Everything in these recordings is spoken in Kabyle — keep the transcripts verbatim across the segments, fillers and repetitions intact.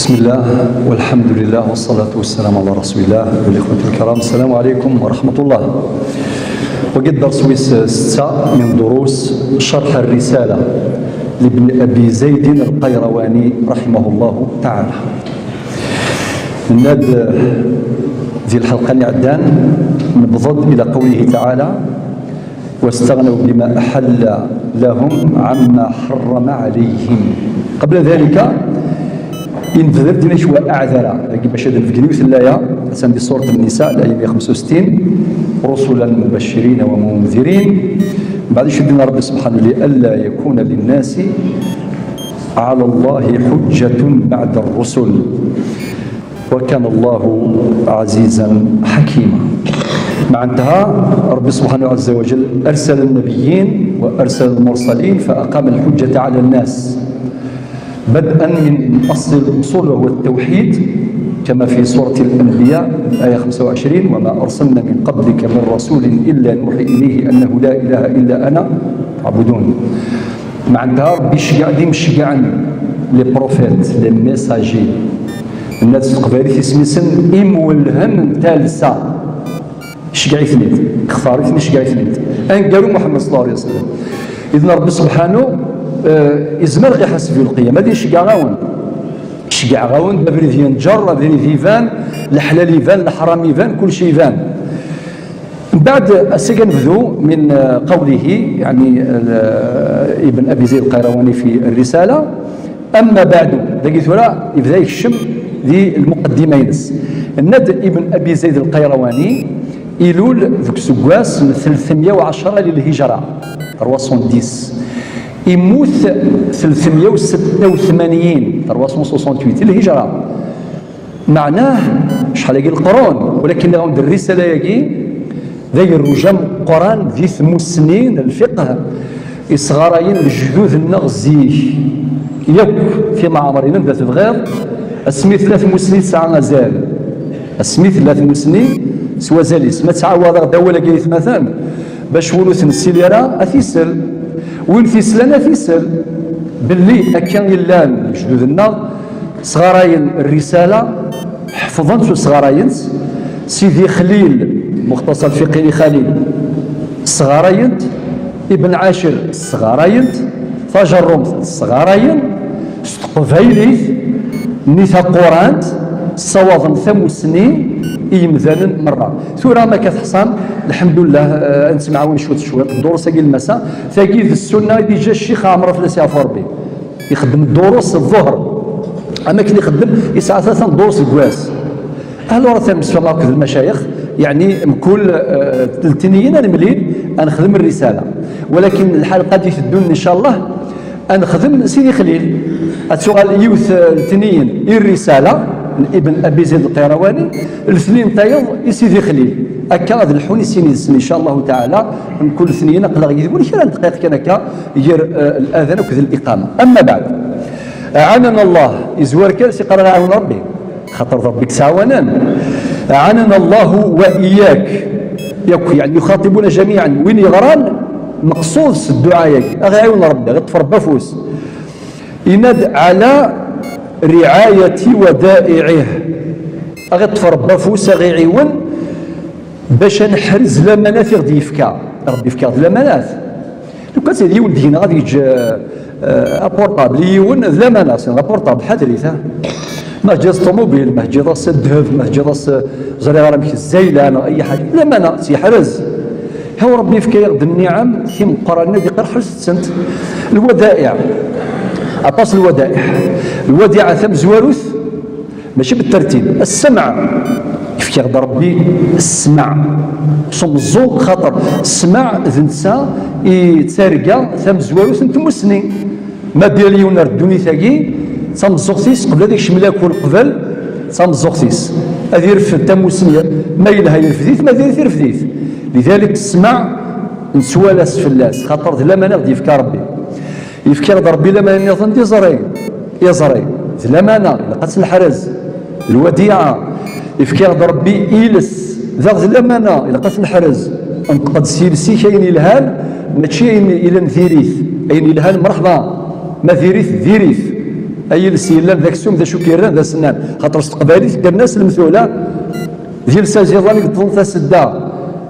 بسم الله والحمد لله والصلاة والسلام على رسول الله. الإخوة الكرام، السلام عليكم ورحمة الله. وقد درس ويس ستة من دروس شرح الرسالة لابن أبي زيد القيرواني رحمه الله تعالى. Nna-d di lḥelqa-nni iɛeddan, newweḍ-d ila qawlihi taɛala: "Wastaɣnaw bima aḥalla lahum ɛamma ḥarrama ɛalayhim." Qabla dalika, inebder-d inna-k wa aɛdara, dagi bac ad nbeggen yiwet n laya, attan di surat Nnisa, laya meyya xemsa u settin: "Rusulan mubacirina wa mundirin." Mbeɛd, icu d-yenna Rebbi subḥanahu: "Li alla yakuna linnasi ɛala Allahi ḥujjatun baɛda rrusul." وكان الله عزيزا حكيما. معناتها، ربي سبحانه عز وجل أرسل النبيين وأرسل المرسلين فأقام الحجة على الناس، بدءا من أصل الأصول وهو التوحيد، كما في سورة الأنبياء، آية خمسة وعشرين: "وما أرسلنا من قبلك من رسول إلا نوحي إليه أنه لا إله إلا أنا فاعبدون". معناتها ربي يشجع، ديما يشجع les prophètes, les messagers. Nna-d s teqbaylit isem-nsen imwellhen n talsa. Iceggeɛ-iten-id, ixtar-iten, iceggeɛ-iten-id. Aneggaru Muḥemmed صلى الله عليه وسلم. Idan Rebbi subḥanu, eh, izmer ad ɣ-iḥaseb yawm lqiyama, ad iceggeɛ-awen. Iceggeɛ-awen-d abrid yenǧer, abrid iban, leḥlal iban, leḥram iban, kulci iban. Mbeɛd, ass-agi ad nebdu min, eh, qawlihi, yeɛni, eh, Ibn Abi Zayd Lqayrawani fi Rrisala. Amma baɛdu, dagi tura yebda yekcem di lmuqeddima-ines. Nna-d Ibn Abi Zayd Lqayrawani ilul deg useggas n tlettmeyya u ɛecṛa li lhijra, trois cent dix. Immut tlettmeyya u setta u tmanyin, trois cent soixante-huit, li lhijra. Meɛnah, acḥal-agi leqrun, walakin niɣ-awen-d rrisala-agi d agerruj ameqqran di tmussni n lfiqh isɣarayen lejdud-nneɣ zik. Yakk timeɛmarin anda tebɣiḍ, asmi tella tmussni tesɛa azal. Asmi tella tmussni s wazal-is. Ma ttɛawadeɣ-d awal-agi aytmaten, bac win ur t-nessili ara, ad t-isel. Win t-islan, ad t-isel. Belli akka i llan lejdud-nneɣ, sɣarayen rrisala, ḥefḍen-tt u sɣarayen-tt. Sidi Xlil, Muxtasar Fiqhi li Xalil, sɣarayen-t. Ibn Ɛacir, sɣarayen-t. Tajerrumt, sɣarayen s teqbaylit-nni taqurant, ssawaḍen tamussni i yimdanen merra. Tura, ma akka teḥṣam, lḥemdullah, eh, ad nettemɛawan cwiṭ cwiṭ. Ddurus-agi n lmasa, tagi d ssunna i d-iǧǧa Ccix Ɛmer, ad fell-as yeɛfu Rebbi. Ixeddem ddurus ẓẓuher, am akken ixeddem, yesɛa tlata n ddurus deg wass. Alors, ad nemsefham akked lmacayix, yeɛni mkul, eh, letniyen ad nemlil, ad nexdem rrisala. Walakin lḥalqa d-iteddun, ncallah, ad nexdem Sidi Xlil. Ad tuɣal yiwet, eh, letniyen i rrisala n Ibn Abi Zayd Lqayrawani, letniyen tayeḍ i Sidi Xlil. Akka ad lḥun i sin yid-sen, ncallahu taɛala, mkul letniyen. Aql-aɣ yid-wen kra n ddqayeq kan akka, ger, eh, ladan akked liqama. Amma baɛd, ɛanana Allah, izwar kan s iqrar aɛiwen Rebbi, xaṭer d Rebbi i yettɛawanen. Ɛanana Allahu wa iyyak. Yakk, yeɛni, yuxaṭibuna jamiɛan. Win yeɣran, meqṣud s dduɛa-agi, a ɣ-iɛiwen Rebbi, a ɣ-iṭṭef Rebbi afus. Yenna-d, ɛala riɛayati wada'iɛih. A ɣ-iṭṭef Rebbi afus, a ɣ-iɛiwen bac ad neḥrez lamanat i ɣ-d-yefka. Rebbi yefka-ɣ-d lamanat. Lukan d yiwen deg-neɣ ad yeǧǧ, eh, eh, apurṭabl i yiwen, d lamana, c'est un apurṭabl, ḥader-it, ha. Ma teǧǧiḍ-as ṭumubil, ma teǧǧiḍ-as ddheb, ma teǧǧiḍ-as, eh, ẓriɣ ara amek, zzayla, neɣ ay ḥaǧa, d lamana, tt-yeḥrez. Haw Rebbi yefka-yaɣ-d nniɛam timeqqranin, ad iqqar ḥrezet-tent. Lwada'iɛ. Aṭas n lwada'iɛ. Lwadiɛa tamezwarut, mačči بالترتيب. Ssemeɛ. Yefka-ɣ-d Rebbi ssemeɛ. S umeẓẓuɣ, xaṭer ssemeɛ d netta i d targa tamezwarut n tmussni. Ma d yal yiwen ar ddunit-agi, d tameẓẓuɣt-is, qbel ad ikcem lakul qbel, d tameẓẓuɣt-is. Ad irfed tamussni, ma yelha irfed-it, ma diri-t irfed-it. Lidalik ssemeɛ, nettwala-s fell-as, xaṭer d laman i ɣ-d-yefka Rebbi. Yefka-ɣ-d Rebbi laman nniḍen d iẓri. Iẓri, d lamana, ilaq ad tt-neḥrez. Lwadiɛa, yefka-ɣ-d Rebbi iles, daɣ d lamana, ilaq ad t-neḥrez. Nṭeq-d s yiles-ik ayen yelhan, mačči ayen yellan diri-t. Ayen yelhan, mreḥba, ma diri-t, diri-t. Ay iles yellan d aksum, d acu k-yerran d asennan? Xaṭer s teqbaylit ddren-as lemtula. D iles aziḍan i yeṭṭḍen tasedda.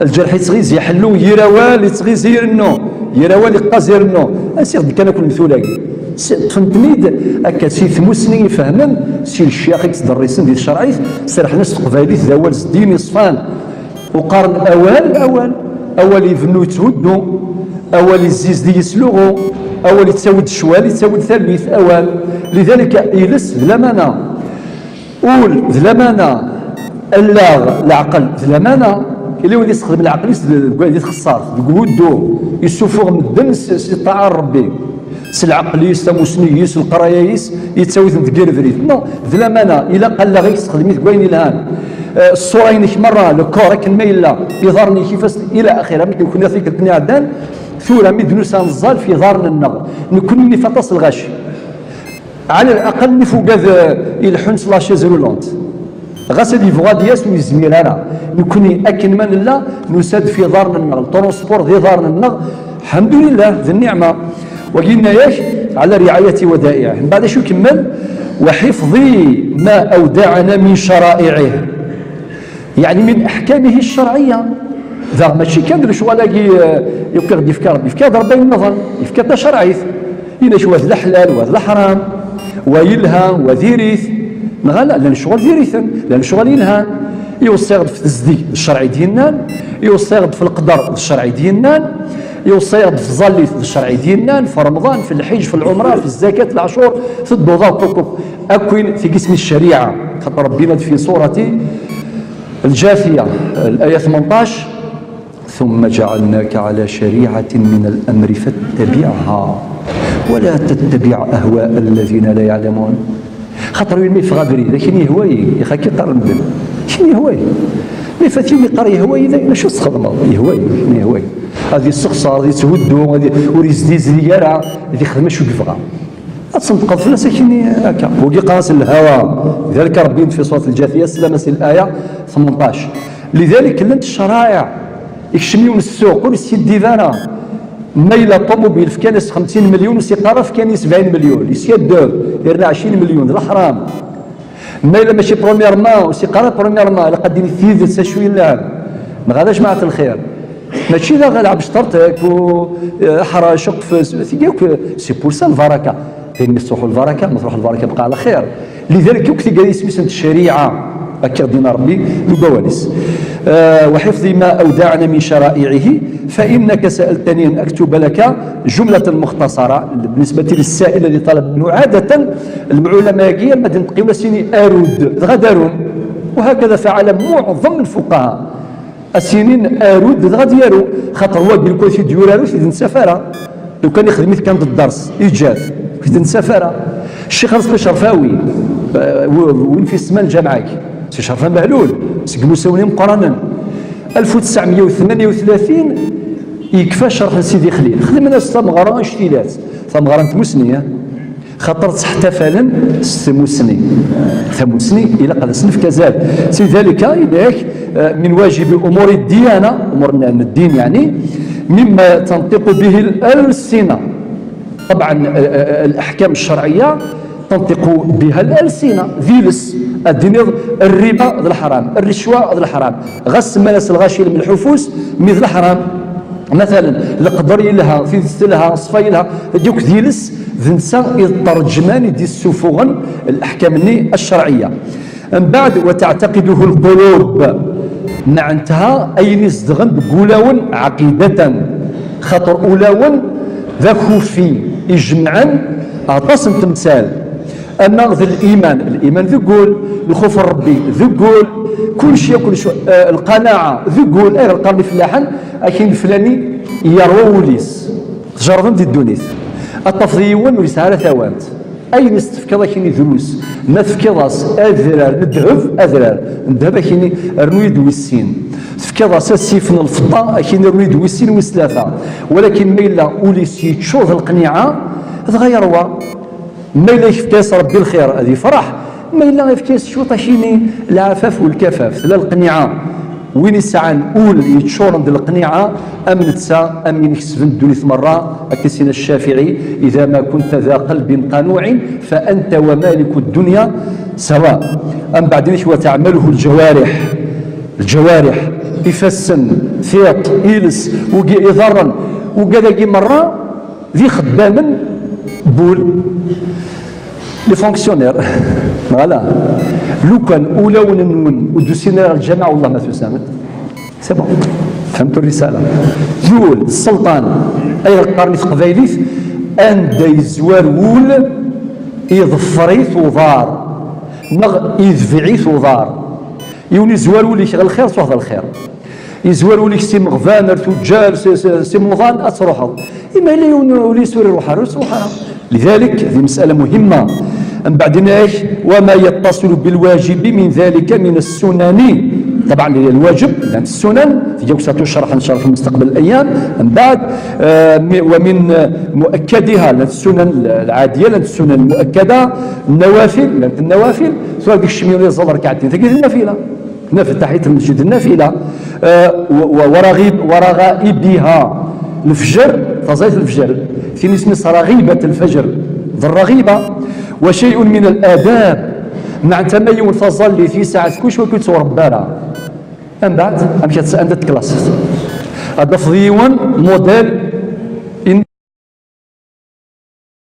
Lǧerḥ ittɣizi iḥellu, yir awal ittɣizi irennu, yir awal iqqaz irennu. Asiɣ-d kan akk lemtula-agi. S-, ṭṭfen-ten-id akka si tmusni ifehmen, si lecyax i yettderrisen di tcerɛit, serḥen-as s teqbaylit d awal s ddin iṣfan. Uqaren awal, awal. Awal ibennu yetthuddu, awal izzizdig yesluɣu, awal yettawi-d ccwal, yettawi-d talwit, awal. Lidalik, iles d lamana, ul d lamana, allaɣ, leɛqel d lamana. Yella win yessexdem leɛqel-is d, deg, di txeṣṣart, deg wuddu, yessufuɣ medden s, s ṭṭaɛa n Ṛebbi. S leɛqel-is, tamusni-is, leqraya-is, yettawi-ten deg yirebrit. Non, d lamana, ilaq allaɣ-ik tessexdem-it deg wayen yelhan. Eh, ṣṣura-inek merra, le corps akken ma yella, iḍarren-ik, ifassen, ila axir, amek i ukniɣ tikkelt-nni iɛeddan, tura mi d-nusa neẓẓal f iḍarren-nneɣ, nekkni nif aṭas lɣaci. Ɛla leqal nif ugad, eh, ileḥḥun s la chaise roulante. Ɣas ad yebɣu ad yas, ur yezmir ara. Nekkni akken ma nella, nusa-d f iḍarren-nneɣ, le transport d iḍarren-nneɣ, ḥemdulillah, d nniɛma. Wagi yenna-yak, ɛla riɛayati wada'iɛih. Mbeɛd acu ikemmel? Wa ḥifḍi ma awda'na min cara'iɛih. Yeɛni min aḥkamihi ccerɛiyya. Daɣ mačči kan d lecɣal-agi, eh, i aɣ-d-yefka Ṛebbi, yefka-d Ṛebbi ayen nniḍen, yefka-d tacerɛit. Yenna-k wa d leḥlal, wa d leḥram, wa yelha, wa diri-t. Neɣ ala, llan lecɣal diri-ten, llan lecɣal yelhan. Iweṣṣi-aɣ-d f tezdeg, d ccerɛ i d-yennan. Iweṣṣi-aɣ-d f leqder, d ccerɛ i d-yennan. Iweṣṣi-aɣ-d f tẓallit, d ccerɛ i d-yennan. F Remḍan, f lḥiǧ, f lɛumra, f zzakat, leɛcur, tedduḍ akk, akk, akk. Akk win tigi isem-is ccariɛa. Xaṭer Ṛebbi yenna-d fi ṣurati Lǧafiya, laya tmenṭac, ثم جعلناك على شريعة من الأمر فاتبعها ولا تتبع أهواء الذين لا يعلمون. Xaṭer win mi yeffeɣ abrid, akken yehwa-yi, ixaki qqaren medden. Akken yehwa-yi. Mi fat yumi qqar yehwa-yi, d acu txedmeḍ? Yehwa-yi, akken yehwa-yi. Ad yessexṣer, ad yetthuddu, ad y-, ur yezdizdig ara, ad yexdem acu yebɣa. Ad tneṭqeḍ fell-as akken akka. Wagi qqaren-as lhawa. Lidalik Ṛebbi fi ṣurat Lǧafiya, sslam-as i laya tmenṭac. Lidalik llant ccaraɛiɛ. Ikcem yiwen ssuq, ur yeskiddib ara. Ma yella ṭumubil, fkan-as xemsin milyun, usiqar-a fkan-as sebɛin milyun. Yeskaddeb, yerna ɛecrin milyun, d leḥram. Ma yella mačči premièrement, usiqar-a premièrement, ilaq ad d-tini tidet acu yellan. Neɣ ala jmaɛat lxir. Mačči d aɣ lɛeb cṭerṭek u, eh, ḥrac, qfez, tigi akk, c'est pour ça lbaraka. Ayen mi tettruḥu lbaraka, ma truḥ lbaraka bqa ɛla xir. Lidalik akk tigi isem-is n ccariɛa, akka ɣ-d-yenna Ṛebbi deg wawal-is. Eh, وحفظ ما أودعنا من شرائعه، فإنك سألتني أن أكتب لك جملة مختصرة. بالنسبة للسائل الذي طلب منه، عادة العلماء يقول ما دين تقيم سيني أرود، غدرون. وهكذا فعل معظم الفقهاء. Asinin arud dɣa ad yaru, xaṭer wagi lkul t-id-yurar ur t-id-nessaf ara. Lukan ixdem-it kan d dders, iǧǧa-t, ur t-id-nessaf ara. Ccix Rezqi Cerfawi, eh, w-, win fi ssma n lǧameɛ-agi, si Cerfan Mehlul, seg imusawen imeqqranen. Alef u tesɛemya u tmanya u tlatin, yekfa ccerḥ n Sidi Xlil. Xedmen-as tameɣra ictilat, tameɣra n tmusni, eh? Xaṭer ttḥettafalen s tmusni. Tamusni ilaq ad as-nefk azal. Si dalika, idak, eh, min wajibi umuri ddiyana, umur n, n ddin, yeɛni, mimma tanṭiqu bihi l-alsina. Ṭabɛan, eh, eh, eh, leḥkam ccerɛiyya tanṭiqu biha l-alsina. D iles, ad d-tiniḍ rriba d leḥram, rricwa d leḥram. Ɣas semman-as lɣaci lmelḥufus, mi d leḥram. Matalan, leqder yelha, tidet telha, ṣṣfa yelha, tagi akk d iles, d netta i d ṭṭerǧman i d-issufuɣen leḥkam-nni ccerɛiyya. Mbeɛd, وتعتقده القلوب, nɛent-ha ayen izedɣen deg wulawen ɛaqidatan, xaṭer ulawen d akufi ijemɛen aṭas n temsal. Ama d liman, liman deg wul, lxuf n Ṛebbi deg wul, kulci, kulci, eh, lqanaɛa deg wul. Ayɣer qqaren ifellaḥen, akin d fulani yerwa wul-is? Tjerrben di ddunit, ad tafeḍ yiwen ur yesɛi ara tawant. Ayen i s-tefkiḍ akin i drus, ma tefkiḍ-as adrar n ddheb, adrar n ddheb akin rnu-yi-d wis sin. Tefkiḍ-as asif n lfeṭṭa akin rnu-yi-d wis sin, wis tlata. Walakin ma yella ul-is yeččur d lqniɛa, dɣa yerwa. Ma yella yefka-yas Ṛebbi lxir, ad yefṛeḥ. Ma yella yefka-yas cwiṭ akini, lɛafaf u lkafaf, tella lqniɛa. Win yesɛan ul yeččuren d leqniɛa, am netta, am win ikesben ddunit merra, akka i s-yenna Ccafiɛi: "Ida ma kunta da qalbin qanuɛin, fa anta wa maliku ddunya sawa." Ambeɛd inek: "Wa taɛmaluhu lǧawariḥ." Lǧawariḥ, ifassen, tiṭ, iles, wigi iḍarren, ugad-agi merra d ixeddamen n wul. Les fonctionnaires, voilà. Lukan ulawen-nwen ur d-usin ara ɣer lǧameɛ, wellah ma tusam. C'est bon. Fehmet risala. Yul, sselṭan, ay qqaren i teqbaylit, anda yezwar wul, iḍfer-it uḍar, neɣ idbeɛ-it uḍar. Yiwen izwar wul-ik ɣer lxir, truḥeḍ ɣer lxir. Izwar wul-ik s imeɣban ar tuǧǧal, s, s, s imuḍan, ad truḥeḍ. Ima yella yiwen ur yeswir iruḥ ara, ur yesruḥ ara. Lidalik, di mesala muhimma. Mbeɛd inek: "Wa ma yattasilu bil wajibi min dalika min as-sunani." Ṭabɛan, lwajib, llant ssunan, tga-ks ad tucreḥ, ncreḥ fi mustaqbal ayyam. Mbeɛd, eh, mi-, wa min, eh, muakkadiha, llant ssunan lɛadiya, llant ssunan muakkada, nawafil, llant nawafil, tura deg cmi ur yeẓẓal rekɛatin, tagi d nafila. Naf-, taḥiyat lmesjid d nafila. Eh, wa, wa, wa raɣib-, wa raɣaibiha. Lefjer, taẓayt lefjer. Tin isem-is raɣibat lfejr. D rraɣiba. Wa shay'un min al-adab. Meɛna ma yiwen taẓallit yesɛa kullec ur k-yettwarebba ara. Mbeɛd, amek ad ts-, anda tklasiḍ? Ad tafeḍ yiwen modèle